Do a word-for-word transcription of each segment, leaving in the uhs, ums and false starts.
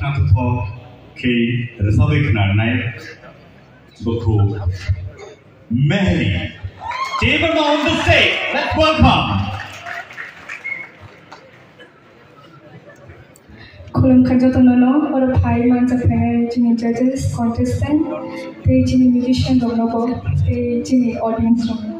Naithothok khe rwchapwi khwnarnai bukhuk Mehri Debbarma on the stage. Let's welcome. Khulumkha jotono no, oro phai manjak phainai chini judges, contestant, tei chini musician rokno bo, tei chini audience rokno.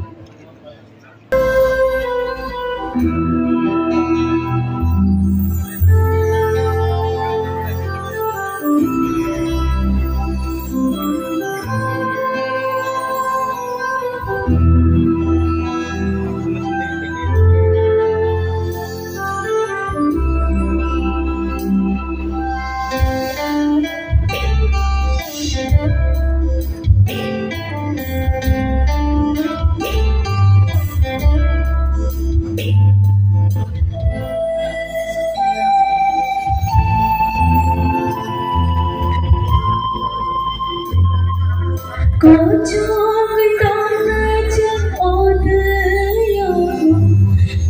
Kochok tongnai chwng o twi o,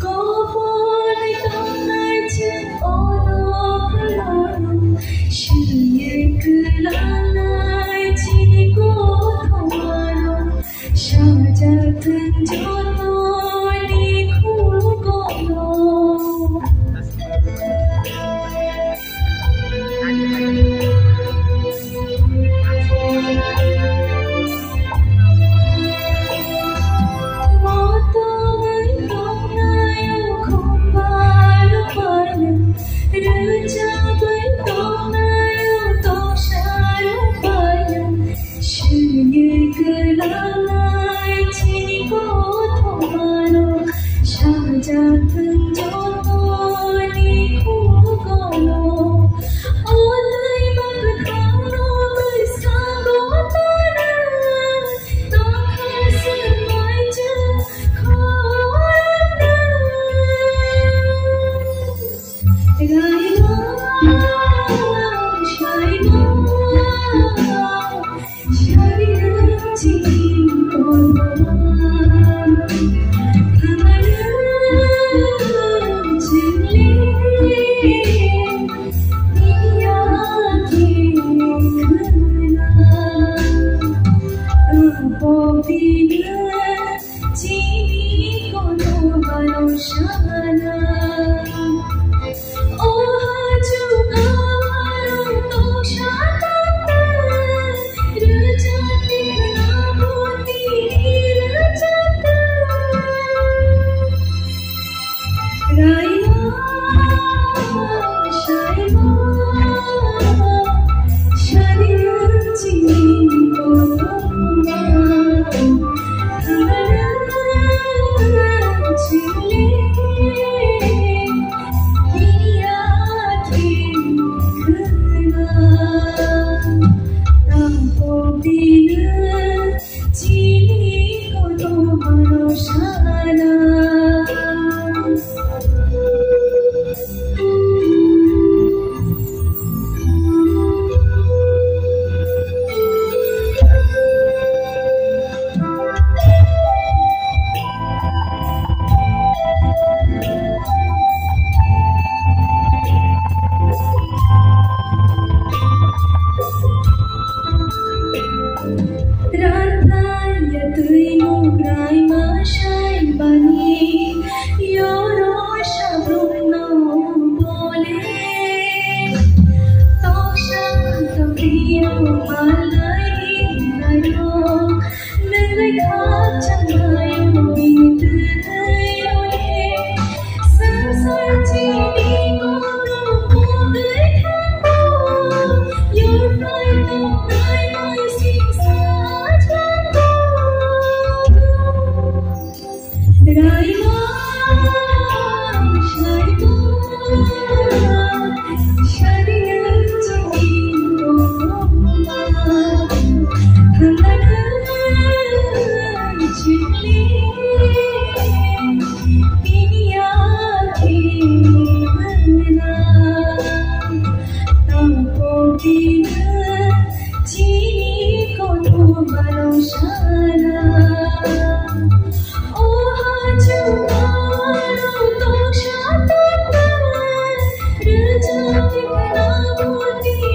kopor tongnai chwng o nokhlano, swiwi kwlanai chini kothomano, sajak thung joto ni khugono. Chini kono bano sana. O haju kawaro tong sana. Rwchapni khna boti rwchapni. Raima, Saima, Sari chini kothoma, Tharan chili, Niya khena, Tampo dina, chini kothoma no sana. Ranthai ya twi mukrai ma sai bani, yoro sabrung no bole. Toksa tokiro malai nayo, nangrai khachang nayo, bini twi nayo. Bini ya khe mangna, tampo bini chini kothoma no sana. O haju kawaro tong sana, rwchapni khna boti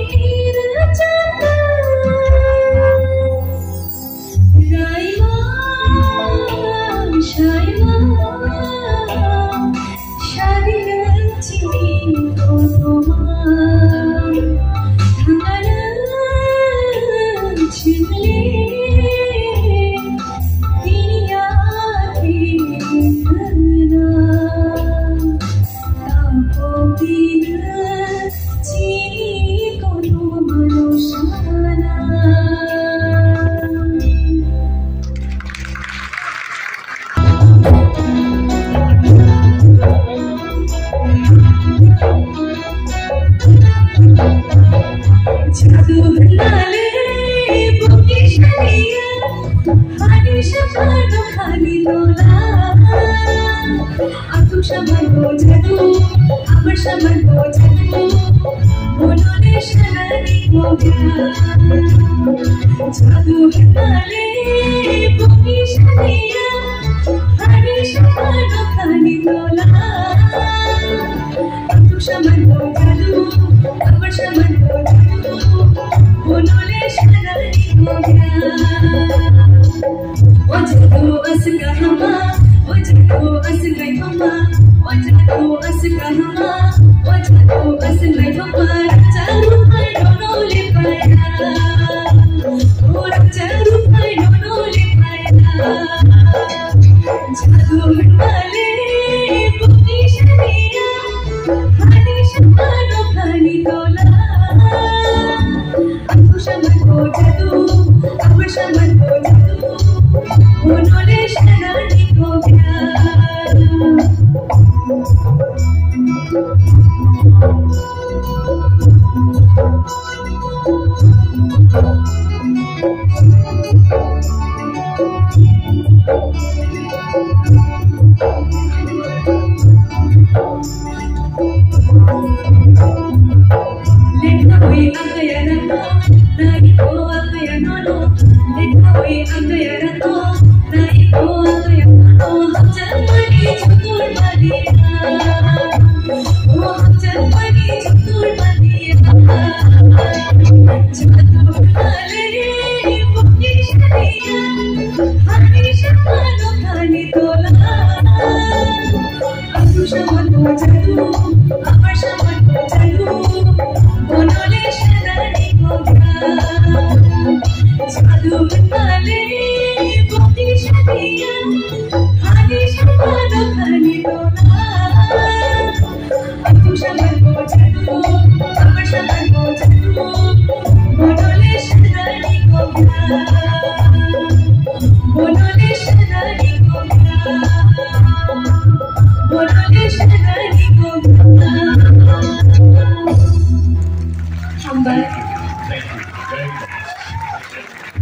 Hambai.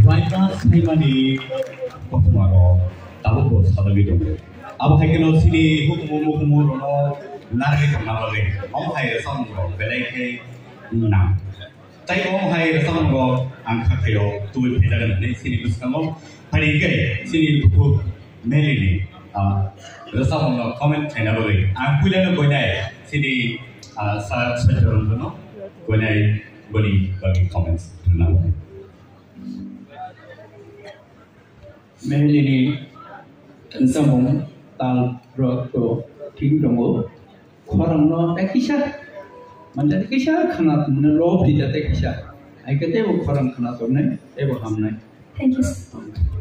Waitha saimani kothoma rok tabuk bo salogwi tongo. Abo hai kheno chini hukumu mukumu rokno narwgwi tongna bagwi omo hai rwchapmung rok belai khe nang. Tei omo hai rwchapmung rok ang kha khaio tubui phaijagan hwnwi chini bwskango phaidi khe chini bukhuk Melini, ah, rwchapmungno comment khaina bagwi ang puilano koinai chini, ah, Sir Satya Ranjano koinai boni bagwi comments rwna bagwi. Melini rwchapmung tal rok to thik tongo. Khorangno tei kisa, manja tei kisa khana tongmani lob di da tei kisa. Hai khe teibo khorang khana tongnai, teibo hamnai. Thank you so much.